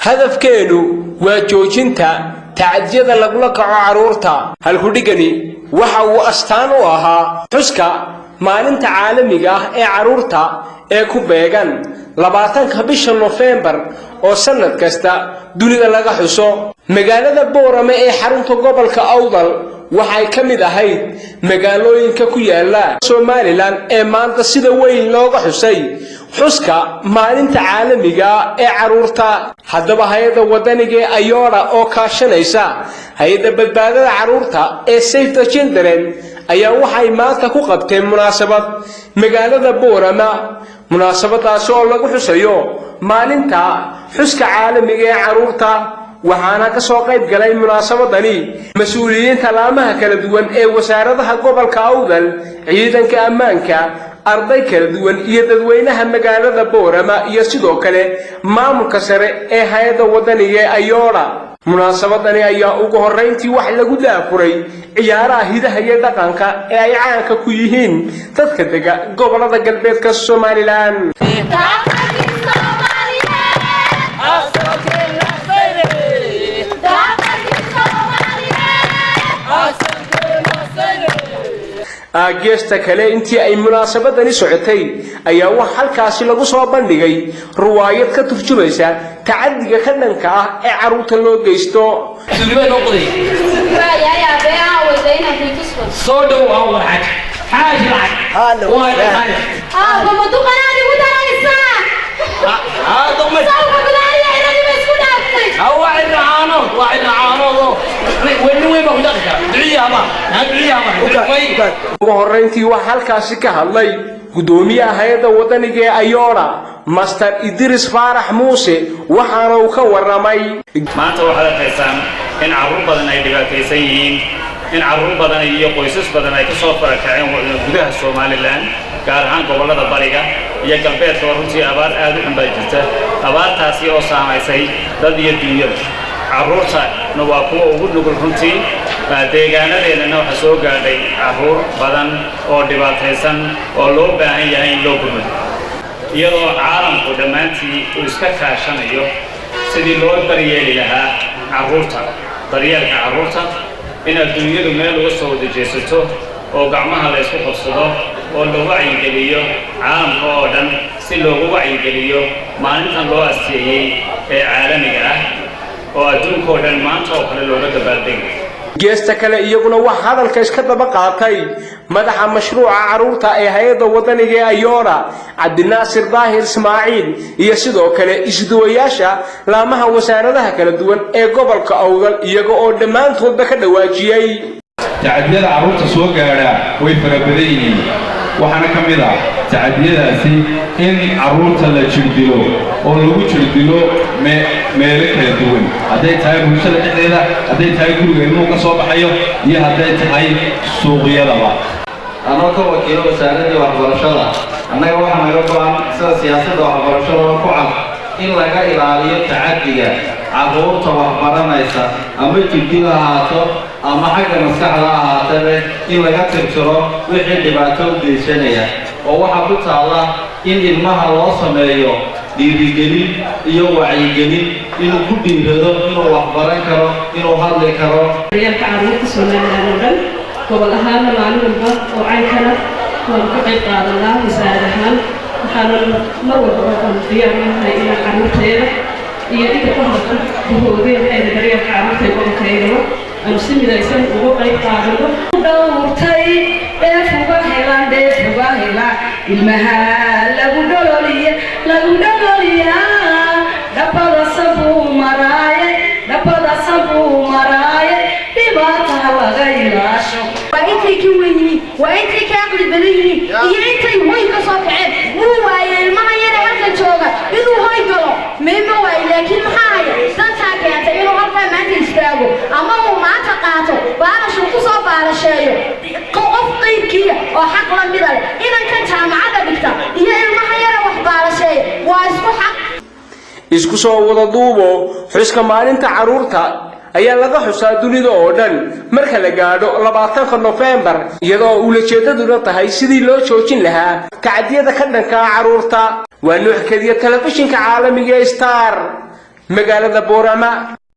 Hadafkeennu waa joojinta tacadiyada lagula kaco carruurta. Halkudhigani waxa uu astaan u ahaa xuska maalinta caalamiga ah ee carruurta ee ku beegan 20-ka bisha Nofembar oo sannad kasta dunida laga xuso. Magaalada Boorame ee xarunta gobolka Awdal waxay ka mid ahayd magaalooyinka ku yaala Somaliland ee maanta sida weyn looga xusay xuska maalinta caalamiga ee carruurta. Haddaba, hay-adda wadaniga ee AYODA oo kaashanaysa hay-adda badbaadada carruurta ee Save the Children ayaa waxay maanta ku qabteen munaasabad magaalada Boorama, munaasabadaasi oo lagu xusayo maalinta xuska caalamiga ee carruurta. Waxaana ka soo qayb galay munaasabadani mas-uuliyiinta laamaha kala duwan ee wasaaradaha gobolka Awdal, ciidanka ammaanka, arday kala duwan iyo dadweynaha magaalada Boorama, iyo sidoo kale maamulka sare ee hay-adda wadaniga ee AYODA. Munaasabadani ayaa ugu horrayntii wax lagu daafuray ciyaaraha hidaha iyo dhaqanka ee ay caanka ku yihiin dadka dega gobolada galbeedka Somaliland. Geesta kale, intii ay munaasabadani socotay ayaa wax halkaasi lagu soo bandhigay ruwaayad ka turjumaysa tacadiga ka dhanka ah ee carruurta loo geysto. Soo dhow aan war xaaji, xaaji lacag waa xaaji. Aabba, ma duqanaad igu daraysaa? Haado ma. Sawka bilaaliya inadiba isku dhaaftay. Ha, waa cidna caanood, waa cidna caanood oo weynin weyn baa ku dhaqi kara duciya ama ha duciya ama may. Ugu horrayntii waxaa halkaasi ka hadlay guddoomiyaha hay-adda wadaniga ee AYODA, Master Idris Faarax Muuse, waxaana uu ka warramay. Maanta waxaad arkaysaan in carruur badan ay dhibaataysan yihiin, in carruur badan iyo qoysas badan ay ka soo farakaceen gudaha Somaliland, gaar ahaan gobollada bariga iyo galbeedka. Runtii abaar aad u xun baa jirta, abaartaasi oo saamaysay dad iyo dunyada, carruurtana waa kuwa ugu nugul. Runtii deegaanadeennana waxaa soo gaadhay carruur badan oo dhibaataysan oo loo baahan yahay in loo gurmado, iyadoo caalamku dhammaantii uu iska kaashanayo sidii loo daryeeli lahaa carruurta, daryeelka carruurta, in adduunyadu meel uga soo wada jeesato oo gacmaha la isku qabsado oo la wacyigeliyo caalamka oo dhan, si loogu wacyigeliyo maalintan loo asteeyey ee caalamiga ah oo adduunka oo dhan maanta oo kale looga dabaaldego. Geesta kale, iyaguna wax hadalka iska daba qaatay madaxa mashruuca carruurta ee hay-adda wadaniga ee AYODA, Cabdinaasir Daahir Ismaaciil, iyo sidoo kale isduwayaasha laamaha wasaaradaha kala duwan ee gobolka Awdal, iyaga oo dhammaantoodba ka dhawaajiyey. Tacadiyada carruurta soo gaadha way fara badan yihiin. Waxaana ka mid ah tacadiyadaasi in carruurta la jirdilo oo lagu jirdilo meelo kala duwan, hadday tahay bulshada dhexdeeda, hadday tahay guriga ilmuhu ka soo baxayo, iyo hadday tahay suuqyadaba. Anoo ka wakiilo wasaaraddii waxbarashada, annaga waxaa naga go'an, sida siyaasadda waxbarashadaba ku cad, in laga ilaaliyo tacaddiga carruurta waxbaranaysa, ama jirdil ahaato ama xagga maskaxda ahaatebe, in laga tirtiro wixii dhibaato u geysanaya, oo waxaa ku taalla in ilmaha loo sameeyo dhiirigelin iyo wacyigelin inuu ku dhiirado inuu waxbaran karo, inuu hadli karo. Daryeelka carruurta Somaliland oo dhan, gobol ahaana maalin walba oo caynkana waanu ka qayb qaadanaa wasaarad ahaan. Waxaana mar walba oo aanu diyaar u nahay inaan carruurteeda iyo inta ku hadalka bahoodeen ayna daryeelka carruurta ee gobolkaygaba aanu si midaysan uga qayb qaadano. Dhowrtay dheef uga helaan, dheef uga helaan ilmaha lagu dhololiya, lagu dhololiyaa. Dhabada sabuu maraaye, dhabada sabuu maraaye, dhibaataha laga ilaasho. Waa intay ka weyn yihiin, waa intay ka aqli badan yihiin iyo intay hoy ka soo kaceen. Wuu waayay ilmaha yare halkan jooga inuu hoy galo mayma waayo, laakiin maxaa haya? Dantaa keentay inuu halkaa maanta istaago ama uu maanta qaato baarashuu ku soo baarasheeyo qof qayrkiiya oo xaq la mida leh. Inankan jaamacadda dhigta iyo ilmaha yare wax baarasheeya waa isku xaq. Isku soo wada duubo, xuska maalinta carruurta ayaa laga xusaa dunida oo dhan marka la gaadho 20-ka Nofembar, iyadoo ulajeedaduna tahay sidii loo joojin lahaa tacdiyada ka dhanka ah carruurta. Waa Nuux Kediya, telefishinka caalamiga ee Star, Magaalada Boorama.